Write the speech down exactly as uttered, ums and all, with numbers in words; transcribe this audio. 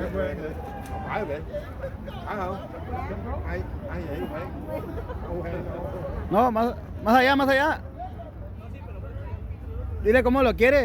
Quen quen rồi. Không phải vậy. Phải không? Ai ai vậy phải. Không hay đâu. No, más, más allá, más allá. Dile cómo lo quiere.